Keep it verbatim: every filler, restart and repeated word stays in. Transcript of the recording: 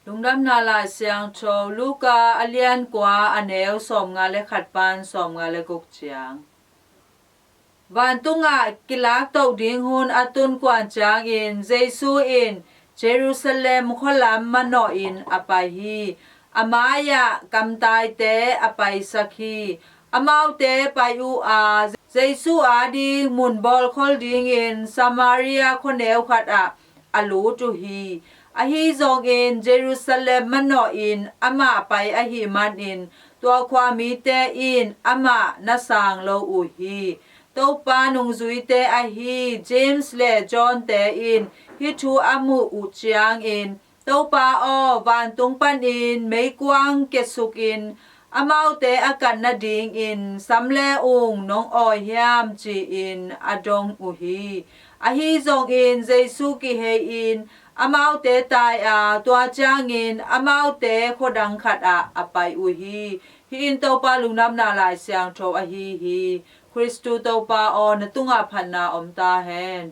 Lungdamna Lai Siangtho Luka a lian kua, a neu sawmnga le khat pan sawmnga le guk ciang. Vantungah kilaktoh ding hun a tun kuan ciangin Jesu in Jerusalem khualam manawhin a pai hi. A mai-ah kamtaite a paisak hi. Amaute pai uh a, Jesu ading mun bawlkhol dingin Samaria khuaneu khatah a lut uh hi. Ahi zongin Jerusalem manawhin amah pai ahih manin tua khuamite in amah na sang lo uh hi. Topa nungzuite ahi James le John-te in hih thu a muh uh ciangin, Topa aw, vantung panin meikuang kiasukin amaute a kat nadingin sam le ung nong awi hiam, ci-in a dong uh hi. Ahi zongin Jesu kihei-in amaute tai a, tua ciangin amaute khuadang khatah a pai uh hi. Hih in Topa Lungdamna Lai Siangtho ahi hi. Khristu Topa aw, na tungah phatna om ta hen.